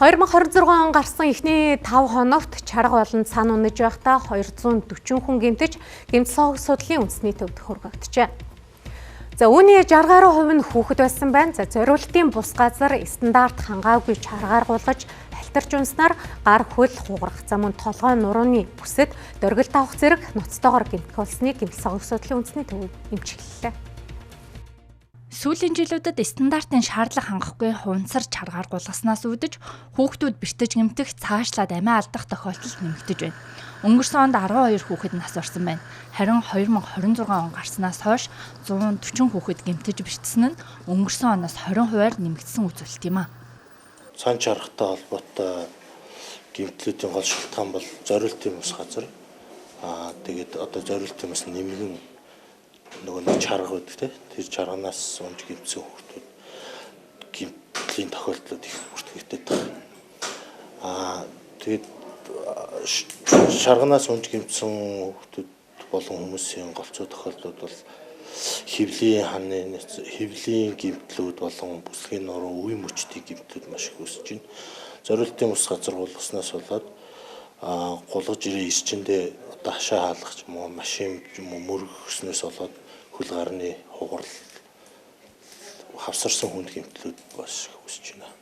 2026 он гарсан эхний 5 хоногт чарга болон сан унаж байхдаа 240 хүн гэмтэж гэмтэл судлалын үндэсний төвд хүргэгджээ. За үүний 60 гаруй хувь нь хүүхэд байсан байна. За зориултын бус газар стандарт хангаагүй чаргаар гулгаж халтарч унснаар гар хөл хугарах, за мөн толгой нурууны бүсэд дөргил тавах зэрэг ноцтойгоор гэмтэх болсныг гэмтэл судлалын үндэсний төв эмчиглэлээ. Сүүлийн жилүүдэд стандартын шаардлага хангахгүй хуванцар чаргаар гулгаснаас үүдэж хүүхдүүд бэртэж гэмтэх, цаашлаад амиа алдах тохиолдол нэмэгдэж байна. Өнгөрсөн онд 12 хүүхэд нас барсан байна. Харин 2026 он гарснаас хойш 140 хүүхэд гэмтэж бэртсэн нь өнгөрсөн оноос 20%-аар нэмэгдсэн үзүүлэлт юм а. Сан чаргатай холбоотой гэмтлүүдийн гол шалтгаан бол зориултын бус газар. Тэгээд одоо зориултын бас нэмгэн нөгөө нэг чарга байдаг те. Тэр чарганаас унж гэмтсэн хүүхдүүд гэмтлийн тохиолдлууд их бүртгэгдээд байгаа. Тэгээд шарганаас унж гэмтсэн хүүхдүүд болон хүмүүсийн голцоо тохиолдлууд бол хөвлийн ханы хөвлийн гэмтлүүд болон бүсгийн нуруу үе мөчдийн гэмтлүүд маш их өсөж байна. Зориултын ус газар гулгаснаас болоод гулгаж ирээ эрчэндээ одоо хашаа хаалгах ч юм уу машин юм уу мөргөснөөс болоод хөл гарны хугарал хавсарсан хүнд гэмтлүүд бас их өсөж байна.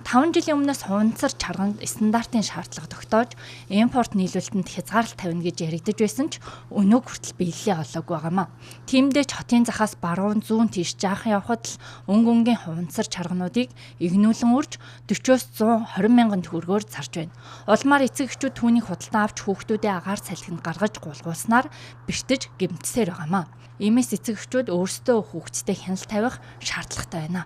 5 жилийн өмнөөс хуванцар чарганд стандартын шаардлага тогтоож импорт нийлүүлэлтэнд хязгаарлалт тавина гэж яригдаж байсан ч өнөөг хүртэл биелэлээ олоогүй байгаамаа. Тиймдээ ч хотын захаас баруун зүүн тийш жаахан явхад л өнгө өнгийн хуванцар чаргануудыг игнүүлэн үрж 40-оос 120 мянган төгрөгөөр зарж байна. Улмаар эцэг эхчүүд түүнийг худалдан авч хүүхдүүдээ агаар салхинд гаргаж гулгуулснаар бэртэж гэмтсээр байгаамаа. Иймээс эцэг эхчүүд өөрсдөө хүүхдтэй хяналт тавих шаардлагатай байна.